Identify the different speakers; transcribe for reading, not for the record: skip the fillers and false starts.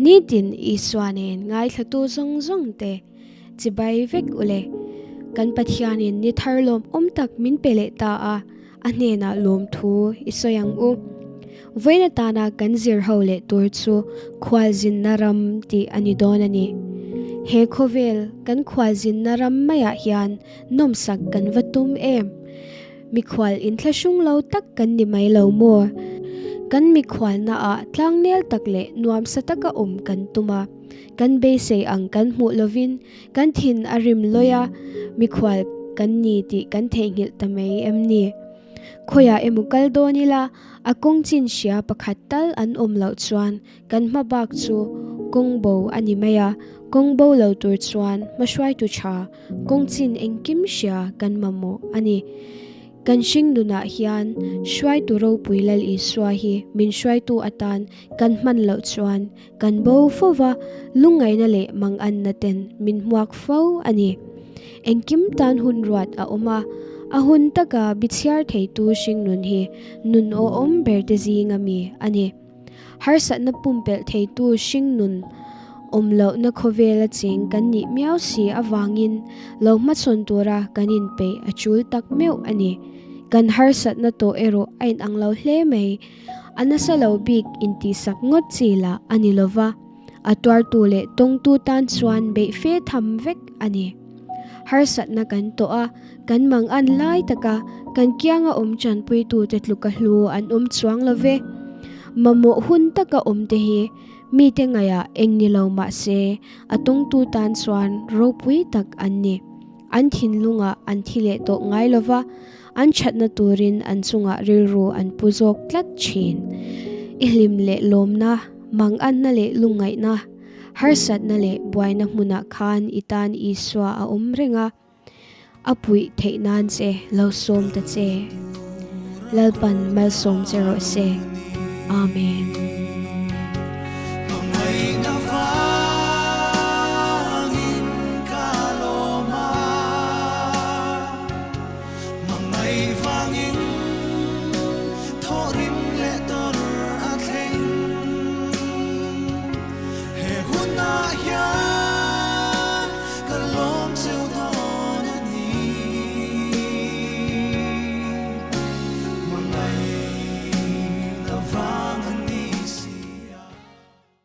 Speaker 1: Nitin Isua nen ngaithlatu zawng zawng te chibai vek ule. Kan Pathianin ni thar lawmawm tak min pe leh ta a, a hnenah lawmthu i sawi ang u. Vawiin atana kan zir ho leh tur chu khualzinna ram tih a ni dawn a ni. He khawvel kan khualzinna ram maiah hian nawmsak kan va tum em? Mikhual inthlahrung lo tak kan ni mai lo maw? Kan mikhualnaah tlangnel tak leh nuamsa taka awm kan tum a, kan beisei ang kan hmuh lovin kan thin a rim lawi a, mikhual kan ni tih kan theihnghilh ta mai em ni? Khawiah emaw kal dawn ila, a kawng chin hria pakhat tal an awm loh chuan Kan hma bak chu kawng bo a ni mai a, kawng bo lo tur chuan hmahruaitu tha, kawng chin engkim hria kan mamawh a ni. Kan hring nunah hian hruaitu ropui Lal Isua hi min hruaitu atan kan hman loh chuan kan bo fo va, lungngaihna leh manganna ten min hmuak fo a ni. Engkim tan hun ruat a awm a, a hun taka bichhiar theitu hringnun hi nun awhawm berte zinga mi a ni. Harsatna pumpelh theitu hringnun awm lohna khawvela cheng kan nih miau si avangin lo hmachhawn tura kan inpeih a tul tak meuh a ni. Kan harsatna tawh erawh a inang lo hle mai. A nasa lo bik intihsak ngawt chi lah a ni lova, a tuartu leh tawngtu tan chuan beih fe tham vek a ni. Harsatna kan tawh a, kan mangan lai taka kan kianga awm tanpuitute tluka hlu an awm chuang lo ve. Mamawh hun taka awm te hi mite ngaihah eng ni lo mah se a tawngtu tan chuan ropui tak an ni. An thinlungah an thi leh tawh ngai lo va, an thatna turin an chungah rilru an pu zawk tlat thin. I hlim leh lawmna, manganna leh lungngaihna, Harsatna leh buaina hmunah khan i tan Isua a awm reng a, a puih theih nan che lo sawm ta che. Lalpan malsawm che rawh se. Amen.